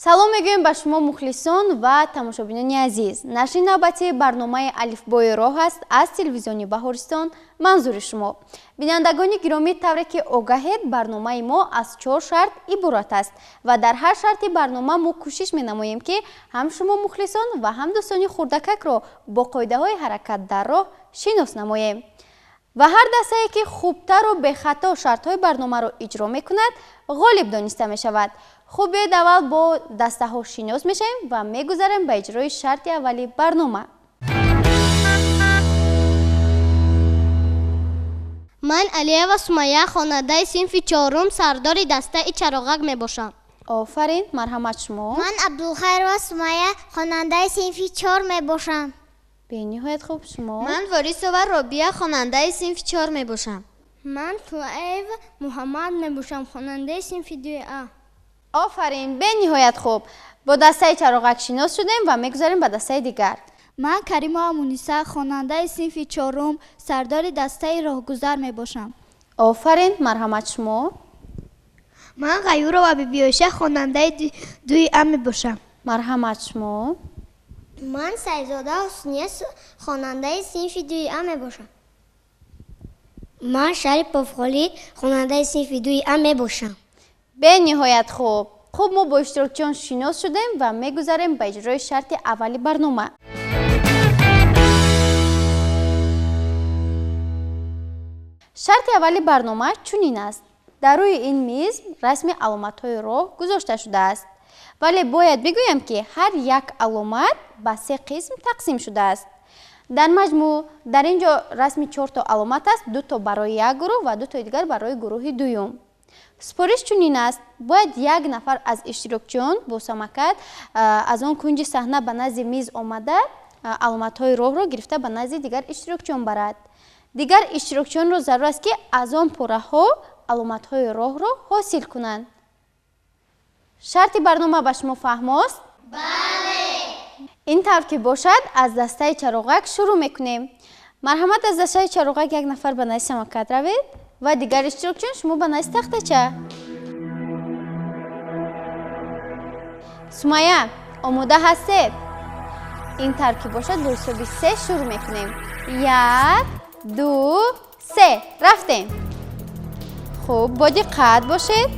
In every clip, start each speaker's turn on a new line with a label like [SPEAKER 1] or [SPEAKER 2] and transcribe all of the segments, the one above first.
[SPEAKER 1] Салом мегӯем ба шумо мухлисон ва тамошобинони азиз. Нашри навбатии барномаи Алифбои роҳ аст аз телевизиони Баҳористон манзури шумо. Бинандагони гиромӣ, тавре ки огаҳед, барномаи мо аз 4 шарт иборат аст ва дар ҳар шарти барнома мо кӯшиш менамоем, ки ҳам шумо мухлисон ва ҳам дӯстони хурдакакро бо қоидаҳои ҳаракат дар роҳ шинос намоем. Ва ҳар дастае ки хубтару бехато шартҳои барномаро иҷро мекунад, ғолиб дониста мешавад. Хуб, биёед аввал бо дастаҳо шинос мешавем ва мегузарем ба иҷрои шарти аввали барнома.
[SPEAKER 2] Ман Алиева Сумайя, хонандаи синфи чорум, сардори дастаи Чароғак мебошам.
[SPEAKER 1] Офарин, марҳамат шумо.
[SPEAKER 3] Ман Абдулхайрова Сумайя, хонандаи синфи 4 мебошам.
[SPEAKER 1] Бениҳоят хуб, шумо.
[SPEAKER 4] Ман Ворисова Робия, хонандаи синфи 4 мебошам.
[SPEAKER 5] Ман Тулаев Муҳаммад мебошам, хонандаи синфи 2А.
[SPEAKER 1] Офарин, бениҳоят хуб. Бо дастаи Чароғак шинос шудем ва мегузарем ба дастаи дигар.
[SPEAKER 6] Ман Каримова Муниса, хонандаи синфи 4, сардори дастаи Роҳгузар мебошам.
[SPEAKER 1] Офарин, марҳамат шумо.
[SPEAKER 7] Ман Ғаюрова Бибиёша, хонандаи 2А мебошам.
[SPEAKER 1] Марҳамат шумо.
[SPEAKER 3] Ман Сайзода Ҳусния, хонандаи синфи 2А мебошам.
[SPEAKER 8] Ман Шарипов Холид, хонандаи синфи 2А мебошам.
[SPEAKER 1] Бениҳоят хуб. Хуб, мо бо иштирокчиён шинос шудем ва мегузарем ба иҷрои шарти аввали барнома. Шарти аввали барнома чунин аст. Дар рӯи ин миз расми аломатҳои роҳ гузошта шудааст. Вале бояд бигӯям, ки ҳар як аломат ба 3 қисм тақсим шудааст. Дар маҷмӯъ дар ин ҷо расми 4 то аломат аст, 2 то барои як гурӯҳ ва 2 тои дигар барои гурӯҳи дуюм. Супориш чунин аст: бояд як нафар аз иштирокчиён бо самакат аз он кунҷи саҳна ба назди миз омада, аломатҳои роҳро гирифта ба назди дигар иштирокчиён барад. Дигар иштирокчиёнро зарур аст, ки аз он пораҳо аломатҳои роҳро ҳосил кунанд. Шарти барнома ба шумо фаҳмост?
[SPEAKER 3] Бале!
[SPEAKER 1] Ин тавр ки бошад, аз дастаи Чароғак шурӯъ мекунем. Марҳамат, аз дастаи Чароғак як нафар ба назди самакат равед ва дигар иштирокчиён шумо ба назди тахтача. Сумайя, омода ҳастед? Ин тавр ки бошад, бо ҳисоби 3 шурӯъ мекунем. 1, 2, 3. Рафтем. Хуб, бо диққат бошед.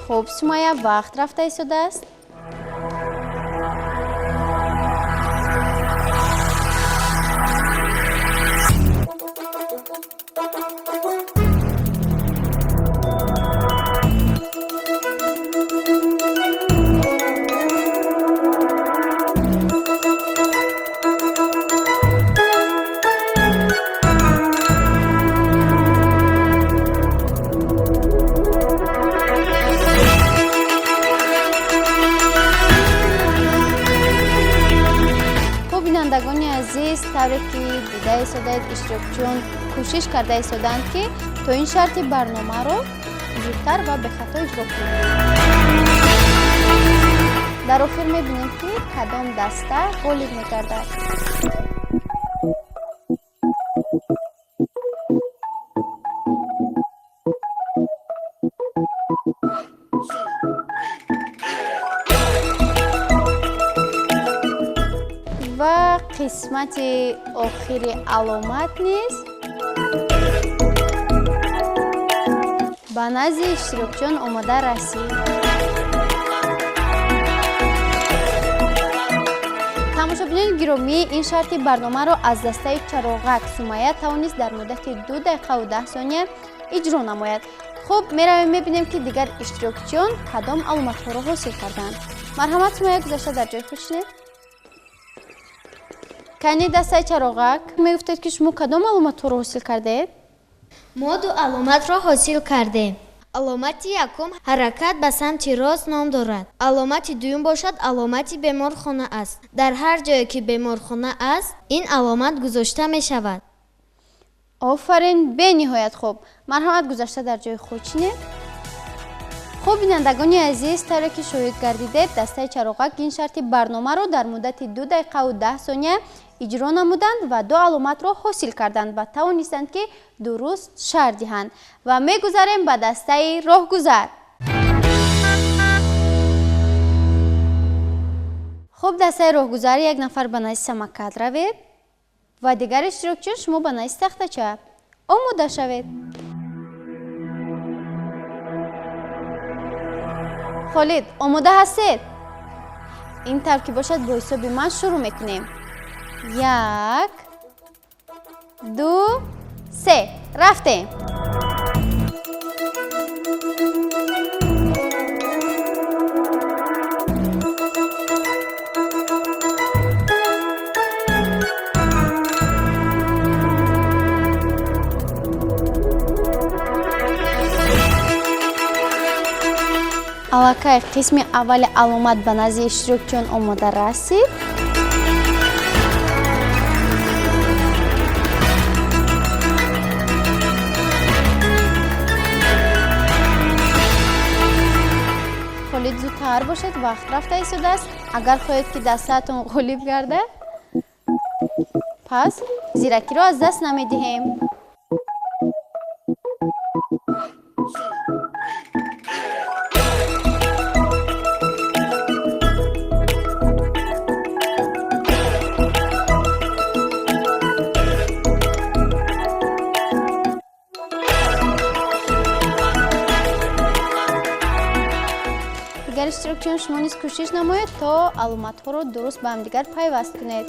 [SPEAKER 1] Хуб, Сумайя, вақт рафта истодааст. Бинандагони азиз, тавре ки дида истодаед, иштирокчиён кӯшиш карда истодаанд, ки то ин шарти барномаро зудтар ва бехато иҷро кунанд. Дар охир мебинем, ки кадом даста ғолиб мегардад. Ва қисмати охири аломат низ ба назди иштирокчиён омода расид. Тамошобинони гиромӣ, ин шарти барномаро аз дастаи Чароғак Сумайя тавонист дар муддати 2 дақиқаву 10 сония иҷро намояд. Хуб, меравем мебинем, ки дигар иштирокчиён кадом аломатҳоро ҳосил карданд. Марҳамат, Сумайя, гузашта дар ҷои худ шинед. Кани дастаи чароғак, мегуфтед, ки шумо кадом аломатҳоро ҳосил кардед?
[SPEAKER 4] Мо ду аломатро ҳосил кардем. Аломати якум ҳаракат ба самти рост ном дорад. Аломати дуюм бошад аломати беморхона аст. Дар ҳар ҷое ки беморхона аст, ин аломат гузошта мешавад.
[SPEAKER 1] Офарин, бениҳоят хуб. Марҳамат, гузашта дар ҷои худ шинед. Хуб, бинандагони азиз, тавре ки шоҳид гардидед, дастаи чароғак ин шарти барномаро дар муддати 2 дақиқаву 10 сония иҷро намуданд ва ду аломатро ҳосил карданд ва тавонистанд, ки дуруст шарҳ диҳанд. Ва мегузарем ба дастаи роҳгузар. Хуб, дастаи роҳгузар, як нафар ба назди самокат равед ва дигар иштирокчиён шумо ба назди тахтача. Омода шавед. Холид, омода ҳастед? Ин тавр ки бошад, бо ҳисоби ман шурӯъ мекунем. 1, 2, 3. Рафтем. Аллакай қисми аввали аломат ба назди иштирокчиён омода расид. Холид, зудтар бошед, вақт рафта истодааст. Агар хоҳед, ки дастаатон ғолиб гардад, пас зиракиро аз даст намедиҳем. Дигар иштирокчиён, шумо низ кӯшиш намоед, то аломатҳоро дуруст ба ҳамдигар пайваст кунед.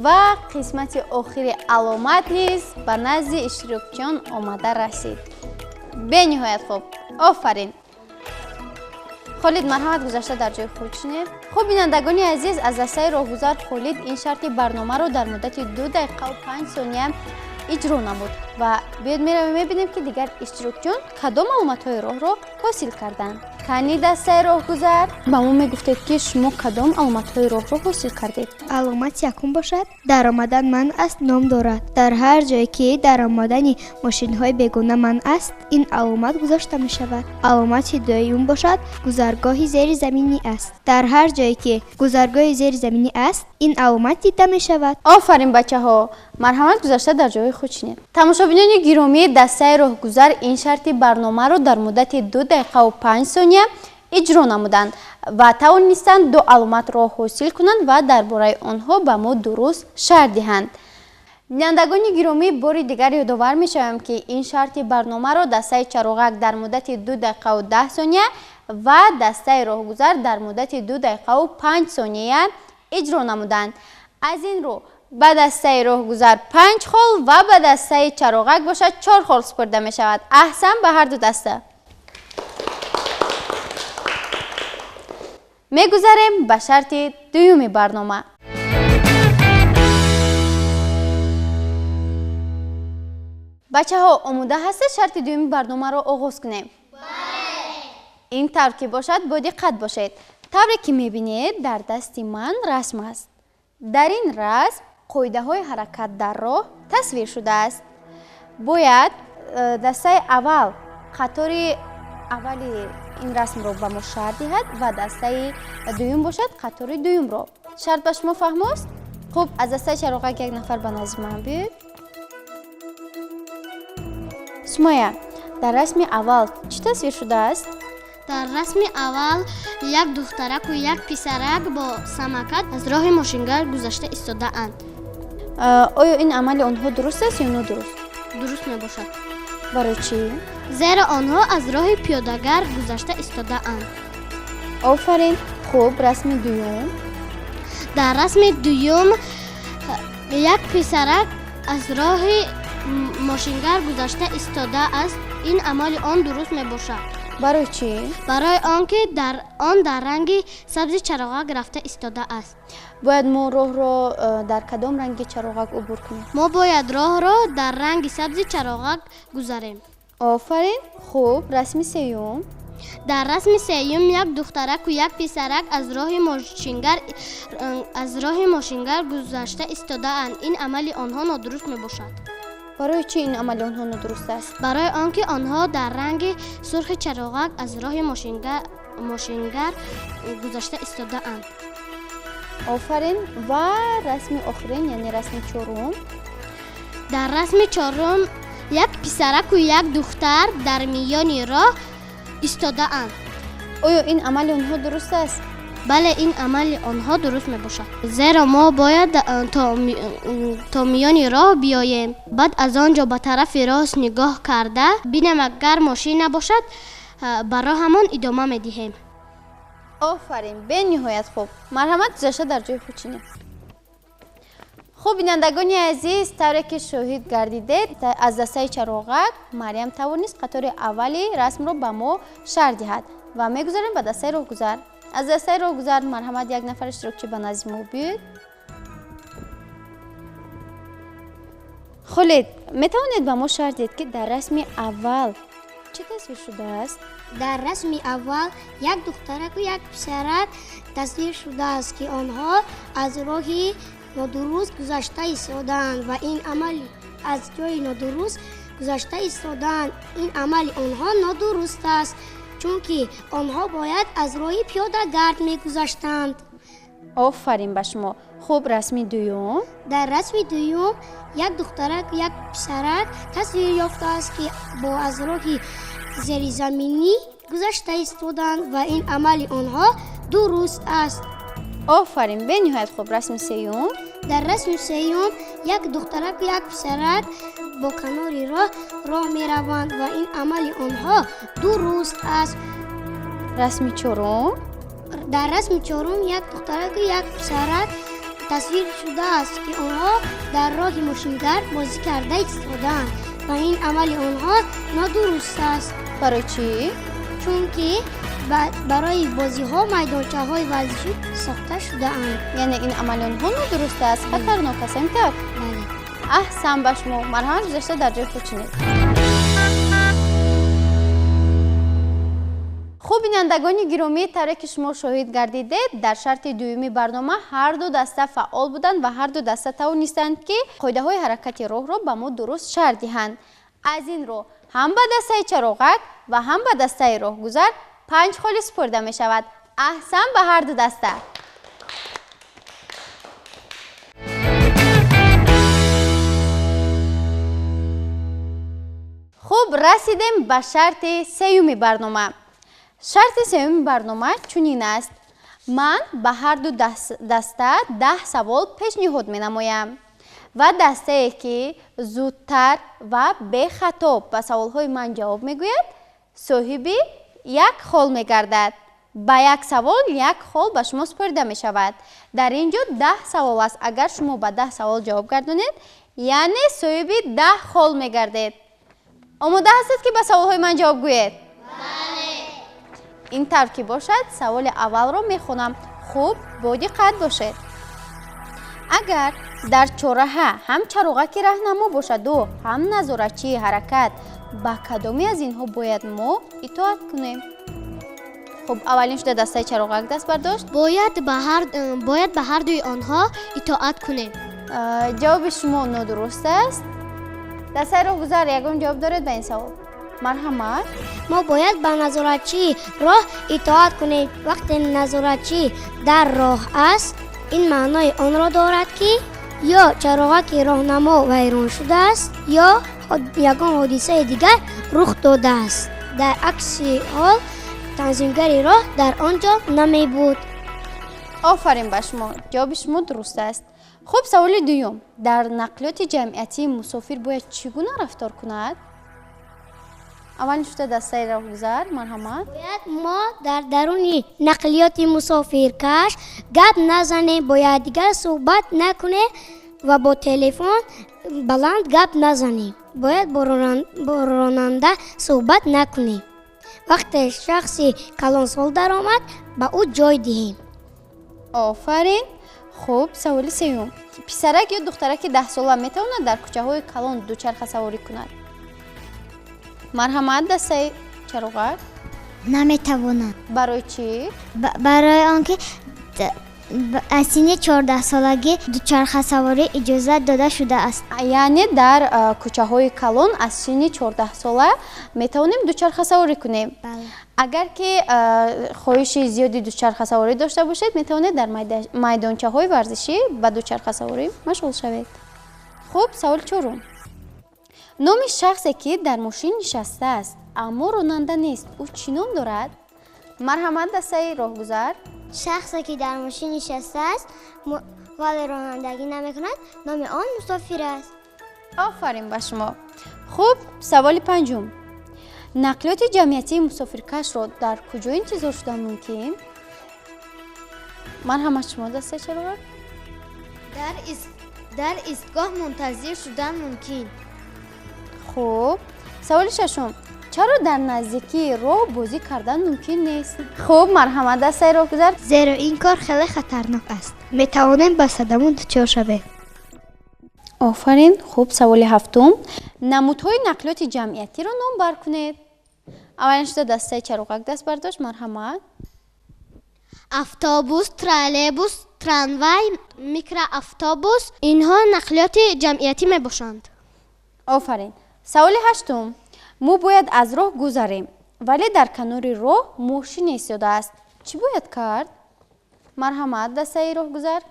[SPEAKER 1] Ва қисмати охири аломат низ ба назди иштирокчиён омада расид. Бениҳоят хуб, офарин. Холид, марҳамат, гузашта дар ҷои худ шинед. Хуб, бинандагони азиз, аз дастаи роҳгузар Холид ин шарти барномаро дар муддати 2 дақиқаву 5 сония иҷро намуд. Ва биёед меравем мебинем, ки дигар иштирокчиён кадом аломатҳои роҳро ҳосил карданд. Кани дастаи роҳгузар, ба мо мегуфтед, ки шумо кадом аломатҳои роҳро ҳосил кардед?
[SPEAKER 7] Аломати якум бошад даромадан манъ аст ном дорад. Дар ҳар ҷое ки даромадани мошинҳои бегона манъ аст, ин аломат гузошта мешавад. Аломати дуюм бошад гузаргоҳи зеризаминӣ аст. Дар ҳар ҷое ки гузаргоҳи зеризаминӣ аст, ин аломат дида мешавад.
[SPEAKER 1] Офарин, бачаҳо, марҳамат, гузашта дар ҷои худ шинед. Тамошобинони гиромӣ, дастаи роҳгузар ин шарти барномаро дар муддати 2 дақиқаву 5 сония иҷро намуданд ва тавонистанд ду аломатро ҳосил кунанд ва дар бораи онҳо ба мо дуруст шарҳ диҳанд. Бинандагони гиромӣ, бори дигар ёдовар мешавем, ки ин шарти барномаро дастаи чароғак дар муддати 2 дақиқаву 10 сония ва дастаи роҳгузар дар муддати 2 дақиқаву 5 сония иҷро намуданд. Аз ин рӯ ба дастаи роҳгузар 5 хол ва ба дастаи чароғак бошад 4 хол супурда мешавад. Аҳсан ба ҳар ду даста. Мегузарем ба шарти дуюми барнома. Бачаҳо, омода ҳастед шарти дуюми барномаро оғоз кунем? Бале! Ин тавр ки бошад, бо диққат бошед. Тавре ки мебинед, дар дасти ман расм аст. Дар ин расм қоидаҳои ҳаракат дар роҳ тасвир шудааст. Бояд дастаи аввал қатори аввали ин расмро ба мо шарҳ диҳад ва дастаи дуюм бошад қатори дуюмро. Шарт ба шумо фаҳмост? Хуб, аз дастаи чароғак як нафар ба назди ман биёед. Сумая, дар расми аввал чӣ тасвир шудааст?
[SPEAKER 2] Дар расми аввал як духтараку як писарак бо самокат аз роҳи мошингард гузашта истодаанд.
[SPEAKER 1] Оё ин амали онҳо дуруст аст ё нодуруст?
[SPEAKER 2] Дуруст мебошад.
[SPEAKER 1] Барои чӣ?
[SPEAKER 2] Зеро онҳо аз роҳи пиёдагард гузашта истодаанд.
[SPEAKER 1] Офарин. Хуб, расми дуюм.
[SPEAKER 2] Дар расми дуюм як писарак аз роҳи мошингард гузашта истодааст. Ин амали он дуруст мебошад.
[SPEAKER 1] Барои чӣ?
[SPEAKER 2] Барои он ки он дар ранги сабзи чароғак рафта истодааст.
[SPEAKER 1] Бояд мо роҳро дар кадом ранги чароғак убур кунем?
[SPEAKER 2] Мо бояд роҳро дар ранги сабзи чароғак гузарем.
[SPEAKER 1] Офарин. Хуб, расми сеюм.
[SPEAKER 2] Дар расми сеюм як духтараку як писарак аз роҳи мошингард гузашта истодаанд. Ин амали онҳо нодуруст мебошад.
[SPEAKER 1] Барои чӣ ин амали онҳо нодуруст аст?
[SPEAKER 2] Барои он ки онҳо дар ранги сурхи чароғак аз роҳи мошингард гузашта истодаанд.
[SPEAKER 1] Офарин. Ва расми охирин, яъне расми чорум.
[SPEAKER 2] Дар расми чорум як писараку як духтар дар миёни роҳ истодаанд.
[SPEAKER 1] Оё ин амали онҳо дуруст аст?
[SPEAKER 2] Бале, ин амали онҳо дуруст мебошад. Зеро мо бояд то миёни роҳ биёем, баъд аз он ҷо ба тарафи рост нигоҳ карда бинем, агар мошин набошад, ба роҳамон идома медиҳем.
[SPEAKER 1] Офарин, бениҳоят хуб. Марҳамат, гузашта дар ҷои худ чинед. Хуб, бинандагони азиз, тавре ки шоҳид гардидед, аз дастаи чароғак Марьям тавонист қатори аввали расмро ба мо шарҳ диҳад ва мегузарем ба дастаи роҳгузар. Аз дастаи роҳгузар марҳамат, як нафар иштирокчӣ ба назди мо биёед. Холид, метавонед ба мо шарҳ диҳед, ки дар расми аввал чӣ тасвир шудааст?
[SPEAKER 8] Дар расми аввал як духтараку як писарак тасвир шудааст, ки онҳо аз роҳи нодуруст гузашта истодаанд ва ин амал аз ҷои нодуруст гузашта истодаанд. Ин амали онҳо нодуруст аст, чунки онҳо бояд аз роҳи пиёдагард мегузаштанд.
[SPEAKER 1] Офарин ба шумо. Хуб, расми дуюм.
[SPEAKER 8] Дар расми дуюм як духтарак як писарак тасвир ёфтааст, ки бо аз роҳи зеризаминӣ гузашта истоданд ва ин амали онҳо дуруст аст.
[SPEAKER 1] Офарин, бениҳоят хуб. Расми сеюм.
[SPEAKER 8] Дар расми сеюм як духтарак як писарак бо канори роҳ мераванд ва ин амали онҳо дуруст аст.
[SPEAKER 1] Расми чорум.
[SPEAKER 8] Дар расми чорум як духтараку як писарак тасвир шудааст, ки онҳо дар роҳи мошингард бозӣ карда истодаанд ва ин амали онҳо нодуруст аст.
[SPEAKER 1] Барои чӣ?
[SPEAKER 8] Чунки барои бозиҳо майдончаҳои варзишӣ сохта шудаанд.
[SPEAKER 1] Яъне ин амали онҳо нодуруст аст, хатарнок аст, ҳамин тавр?
[SPEAKER 8] Бале.
[SPEAKER 1] Аҳсан ба шумо. Марҳамат, гузашта дар ҷои худ чинед. Хуб, бинандагони гиромӣ, тавре ки шумо шоҳид гардидед, дар шарти дуюми барнома ҳар ду даста фаъол буданд ва ҳар ду даста тавонистанд, ки қоидаҳои ҳаракати роҳро ба мо дуруст шарҳ диҳанд. Аз ин рӯ ҳам ба дастаи чароғак ва ҳам ба дастаи роҳгузар 5 холи супорида мешавад. Аҳсан ба ҳар ду даста. Хуб, расидем ба шарти сеюми барнома. Шарти сеюми барнома чунин аст. Ман ба ҳар ду даста 10 савол пешниҳод менамоям ва дастае, ки зудтар ва бехато ба саволҳои ман ҷавоб мегӯяд, соҳиби як хол мегардад. Ба як савол як хол ба шумо супорида мешавад. Дар ин ҷо 10 савол аст. Агар шумо ба 10 савол ҷавоб гардонед, яъне соҳиби 10 хол мегардед. Омода ҳастед, ки ба саволҳои ман ҷавоб гӯед?
[SPEAKER 3] Бале.
[SPEAKER 1] Ин тавр ки бошад, саволи аввалро мехонам. Хуб, бо диққат бошед. Агар дар чораҳа ҳам чароғаки раҳнамо бошаду ҳам назоратчии ҳаракат, ба кадоме аз инҳо бояд мо итоат кунем? Хуб, аввалин шуда дастаи чароғак даст бардошт.
[SPEAKER 2] Бояд ба ҳар дуи онҳо итоат кунем.
[SPEAKER 1] Ҷавоби шумо нодуруст аст. Дастаи роҳгузар, ягон ҷавоб доред ба ин савол? Марҳамат.
[SPEAKER 8] Мо бояд ба назоратчии роҳ итоат кунем. Вақте назоратчӣ дар роҳ аст, ин маънои онро дорад, ки ё чароғаки роҳнамо вайрон шудааст, ё ягон ҳодисаи дигар рух додааст. Дар акси ҳол танзимгари роҳ дар он ҷо намебуд.
[SPEAKER 1] Офарин ба шумо, ҷавоби шумо дуруст аст. Хуб, саволи дуюм. Дар нақлиёти ҷамъиятии мусофир бояд чӣ гуна рафтор кунад? Аввалин шуда дастаи роҳгузар, марҳамат.
[SPEAKER 8] Бояд мо дар даруни нақлиёти мусофиркаш гап назанем, бо якдигар суҳбат накунем ва бо телефон баланд гап назанем. Бояд бо ронанда суҳбат накунем. Вақте шахси калонсол даромад, ба ӯ ҷой диҳем.
[SPEAKER 1] Офарин. Хуб, саволи сеюм. Писарак ё духтараки 10-сола метавонад дар кӯчаҳои калон дучархасаворӣ кунад? Марҳамат, дастаи чароғак.
[SPEAKER 3] Наметавонад.
[SPEAKER 1] Барои чӣ?
[SPEAKER 3] Барои он ки аз синни 14-солагӣ дучархасаворӣ иҷозат дода шудааст.
[SPEAKER 1] Яъне дар кӯчаҳои калон аз синни 14-сола метавонем дучархасаворӣ кунем. Агар ки хоҳиши зиёди дучархасаворӣ дошта бошед, метавонед дар майдончаҳои варзишӣ ба дучархасаворӣ машғул шавед. Хуб, саволи чорум. Номи шахсе, ки дар мошин нишастааст, аммо ронанда нест, ӯ чӣ ном дорад? Марҳамат, дастаи роҳгузар.
[SPEAKER 3] Шахсе, ки дар мошин нишастааст, вале ронандагӣ намекунад, номи он мусофир аст.
[SPEAKER 1] Офарин ба шумо. Хуб, саволи панҷум. Нақлиёти ҷамъиятии мусофиркашро дар куҷо интизор шудан мумкин? Марҳамат, шумо дастаи чароғак.
[SPEAKER 4] Дар истгоҳ мунтазир шудан мумкин.
[SPEAKER 1] Хуб, саволи шашум. Чаро дар наздикии роҳ бозӣ кардан мумкин нест? Хуб, марҳамат, дастаи роҳгузар.
[SPEAKER 7] Зеро ин кор хеле хатарнок аст. Метавонем ба садама дучор шавем.
[SPEAKER 1] Офарин. Хуб, саволи ҳафтум. Намудҳои нақлиёти ҷамъиятиро номбар кунед. Аввалин шуда дастаи чароғак даст бардошт. Марҳамат.
[SPEAKER 2] Автобус, троллейбус, трамвай, микроавтобус инҳо нақлиёти ҷамъиятӣ мебошанд.
[SPEAKER 1] Офарин. Саволи ҳаштум. Мо бояд аз роҳ гузарем, вале дар канори роҳ мошин истодааст. Чӣ бояд кард? Марҳамат, дастаи роҳгузар.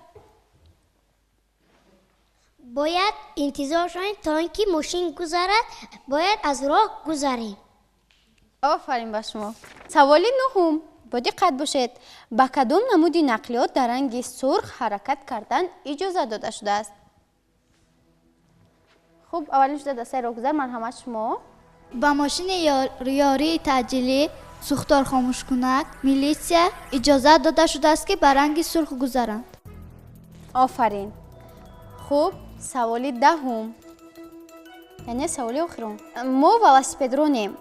[SPEAKER 8] Бояд интизор шавем то ин ки мошин гузарад, бояд аз роҳ гузарем.
[SPEAKER 1] Офарин ба шумо. Саволи нуҳум. Бо диққат бошед. Ба кадом намуди нақлиёт дар ранги сурх ҳаракат кардан иҷозат дода шудааст? Хуб, аввалин шуда дастаи роҳгузар, марҳамат шумо.
[SPEAKER 6] Ба мошини ёрии таъҷилӣ, сӯхторхомӯшкунак, милитсия иҷозат дода шудааст, ки ба ранги сурх гузаранд.
[SPEAKER 1] Офарин. Хуб, саволи даҳум, яъне саволи охирон. Мо велосипедронем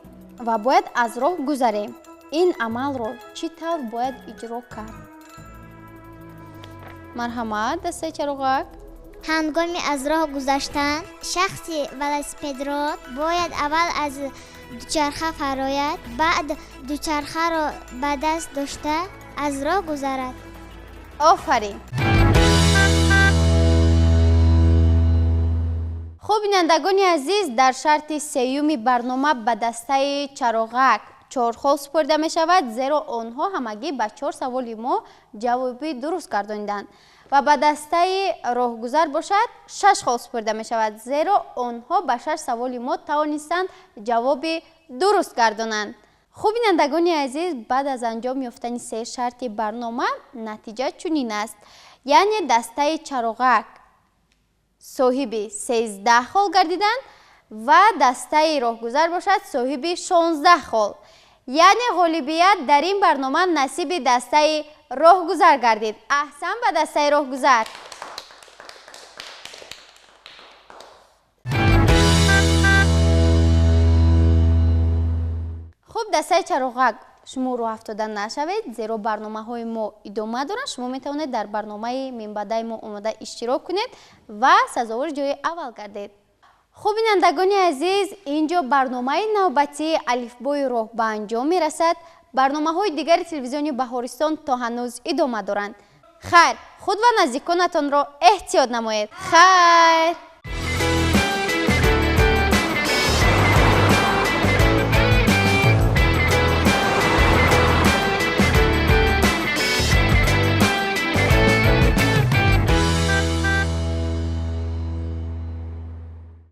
[SPEAKER 1] ва бояд аз роҳ гузарем. Ин амалро чӣ тавр бояд иҷро кард? Марҳамат, дастаи чароғак.
[SPEAKER 3] Ҳангоми аз роҳ гузаштан шахси велосипедрон бояд аввал аз дучарха фарояд, баъд дучархаро ба даст дошта аз роҳ гузарад.
[SPEAKER 1] Офарин. Хуб, бинандагони азиз, дар шарти сеюми барнома ба дастаи чароғак 4 хол супорида мешавад, зеро онҳо ҳамагӣ ба 4 саволи мо ҷавоби дуруст гардониданд. Ва ба дастаи роҳгузар бошад 6 хол супорида мешавад, зеро онҳо ба 6 саволи мо тавонистанд ҷавоби дуруст гардонанд. Хуб, бинандагони азиз, баъд аз анҷом ёфтани 3 шарти барнома натиҷа чунин аст. Яъне дастаи чароғак соҳиби 13 хол гардиданд ва дастаи роҳгузар бошад соҳиби 16 хол. Яъне ғолибият дар ин барнома насиби дастаи роҳгузар гардид. Аҳсан ба дастаи роҳгузар. Хуб, дастаи чароғак, шумо роҳ афтода нашавед, зеро барномаҳои мо идома доранд. Шумо метавонед дар барномаи минбаъдаи мо омода иштирок кунед ва сазовори ҷои аввал гардед. Хуб, бинандагони азиз, инҷо барномаи навбатии алифбои роҳ ба анҷом мерасад. Барномаҳои дигари телевизиони Баҳористон то ҳанӯз идома доранд. Хайр, худ ва наздиконатонро эҳтиёт намоед. Хайр.